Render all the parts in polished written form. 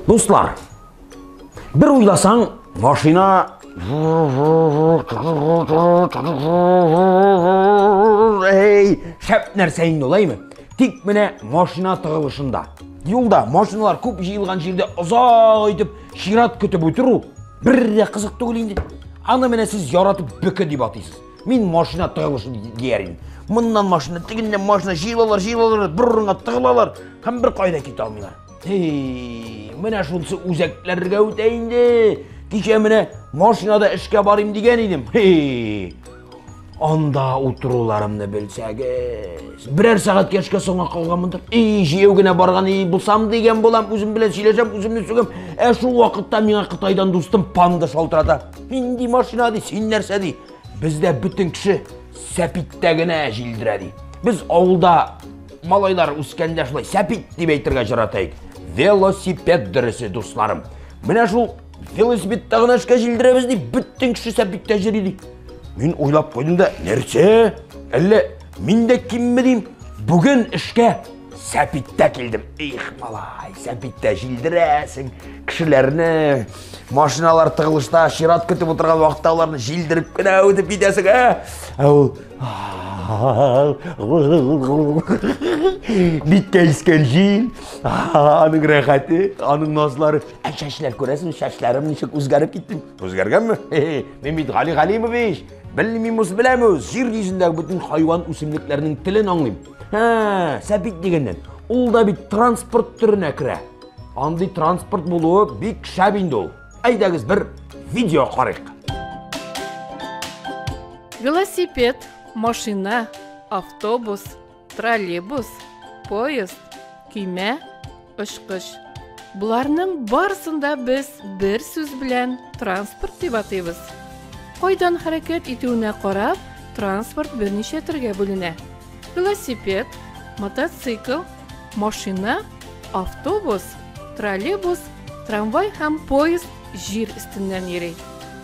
Дуслар, бер уйласаң, машина Эй, шәп нәрсә инде ул, әйме? Тик менә машина тыгылышында, юлда машиналар күп җыелган җирдә озак итеп чират көтеп утыру бер дә кызык түгел инде. Аны менә сез яратып бөке дип атыйсыз. Мин машина тыгылышы дияр идем. Моннан машина, тегеннән машина җыелалар, җыелалар, бер урынга тыгылалар һәм бер кайда китә алмыйлар. Эй, менә шунысы үзәкләргә үтә инде. Кичә менә машинада эшкә барыйм дигән идем. Эй, анда утыруларымны белсәгез. Берәр сәгатькә эшкә соңга калганмындыр. Эй, җәяү генә барган и булсам дигән булам, үзем белән сөйләшәм, үземне сүгәм. Ә шул вакытта миңа Кытайдан дустым панда шалтырата. Нинди машина ди, син нәрсә ди? Бездә бөтен кеше сәпиттә генә җилдерә ди. Без авылда малайлар үскәндә шулай сәпит дип әйтергә җырата идек. Велосипед дөресе, дусларым. Менә шул велосипедта гына эшкә җилдерәбез ди, бөтен кеше сәпиттә йөри ди. Мин уйлап куйдым да, нәрсә? Әллә мин дә кимме дим? Бүген эшкә сәпиттә килдем. Их, малай, сәпиттә җилдерәсең кешеләрне. Машиналар тыгылышта чират көтеп утырган вакытта аларны җилдереп кенә үтеп китәсең, ә? Ә ул биткә искән җил, аның рәхәте, аның назлары. Ә чәчләр күрәсең, чәчләрем ничек үзгәреп китте. Үзгәргәнме? Мин бит Гали Галимович. Белмимез, беләмез. Җир йөзендәге бөтен хайван үсемлекләрнең телен аңлыйм. Һә, сәбит дигәннән, ул да бит транспорт төренә керә. Андый транспорт булуы бик шәп инде ул. Әйдәгез бер видео карыйк. Велосипед, машина, автобус, троллейбус, поезд, көймә, очкыч. Боларның барысын да без бер сүз белән транспорт дип атыйбыз. Кайдан хәрәкәт итүенә карап, транспорт берничә төргә бүленә. Велосипед, мотоцикл, машина, автобус, троллейбус, трамвай һәм поезд җир өстеннән йөри.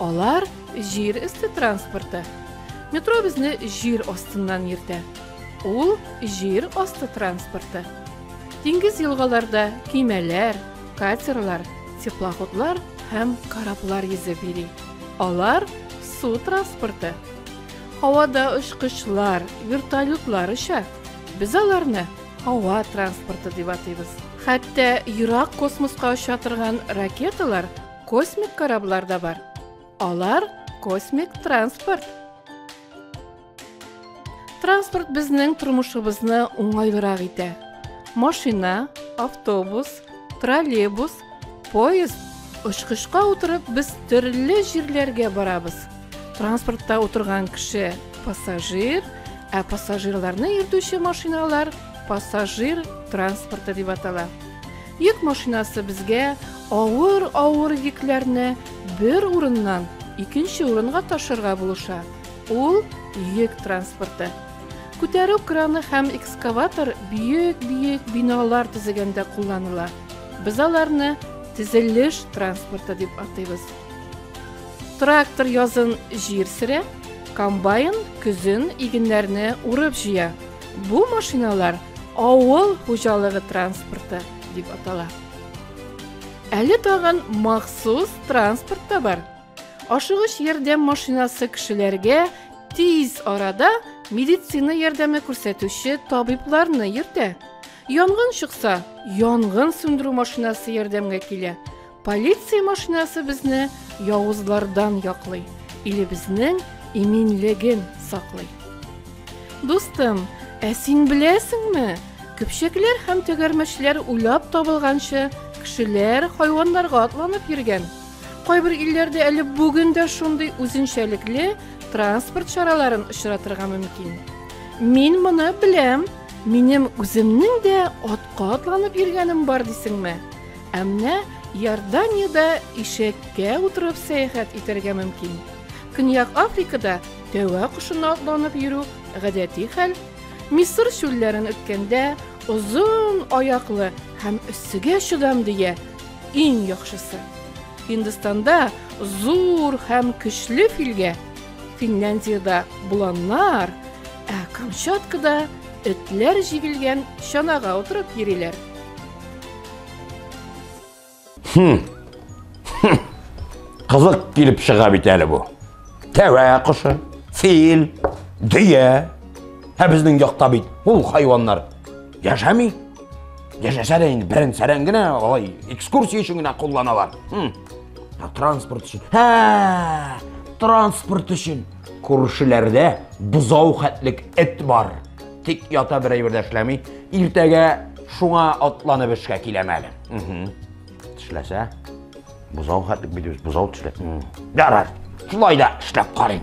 Алар җир өсте транспорты. Метро безне җир астыннан йөртә. Ул җир асты транспорты. Диңгез елгаларда көймәләр, катерлар, теплоходлар һәм кораблар йөзеп йөри. Алар су транспорты. Һавада очкычлар, вертолетлар оча. Без аларны һава транспорты дип атыйбыз. Хәтта ерак космоска оча торган ракеталар, космик кораблар да бар. Алар космик транспорт. Транспорт безнең тормышыбызны уңайлырак итә. Машина, автобус, троллейбус, поезд, очкычка утырып без төрле җирләргә барабыз. Транспортта утырган кеше пассажир, ә пассажирларны йөртүче машиналар пассажир транспорты дип атала. Йөк машинасы безгә авыр-авыр йөкләрне бер урыннан икенче урынга ташырга булыша. Ул йөк транспорты. Күтәрү краны һәм экскаватор бөек-бөек биналар төзегәндә кулланыла. Без аларны төзелеш транспорты дип атыйбыз. Трактор язын җир сөрә, комбайн көзен игеннәрне урып җыя. Бу машиналар авыл хуҗалыгы транспорты дип атала. Әле тагын махсус транспорт та бар. Ашыгыч ярдәм машинасы кешеләргә тиз арада медицина ярдәме күрсәтүче табибларны йөртә. Янгын чыкса, янгын сүндерү машинасы ярдәмгә килә. Полиция машинасы безне явызлардан яклый, илебезнең иминлеген саклый. Дустым, ә син беләсеңме, көпчәкләр һәм тәгәрмәчләр уйлап табылганчы, кешеләр хайваннарга атланып йөргән. Кайбер илләрдә әле бүген дә шундый үзенчәлекле транспорт чараларын очратырга мөмкин. Мин моны беләм. Минем үземнең дә атка атланып йөргәнем бар дисеңме? Ә менә Иорданиядә ишәккә утырып сәяхәт итәргә мөмкин. Көньяк Африкада тәвә кошына атланып йөрү гадәти хәл. Мисыр чүлләрен үткәндә озын аяклы һәм эссегә чыдам дия иң яхшысы. Һиндстанда зур һәм көчле филгә, Финляндиядә боланнар, ә Камчаткада этләр җигелгән чанага утырып йөриләр. Хм. Кызык килеп чыга бит әле бу. Тәвә кошы, фил, дөя. Ә безнең якта бит ул хайваннар яшәми. Яшәсә дә инде берен-сәрән генә, алай экскурсия өчен генә кулланалар. Хм. Ә транспорт өчен. Һә, транспорт өчен. Күршеләрдә бозау хәтлек эт бар. Тик ята бер әйбер дә эшләми. Иртәгә шуңа атланып эшкә киләм әле. Тешләсә, бозау хәтлек бит үз, бозау тешләп. Ярар, шулай да эшләп карыйм.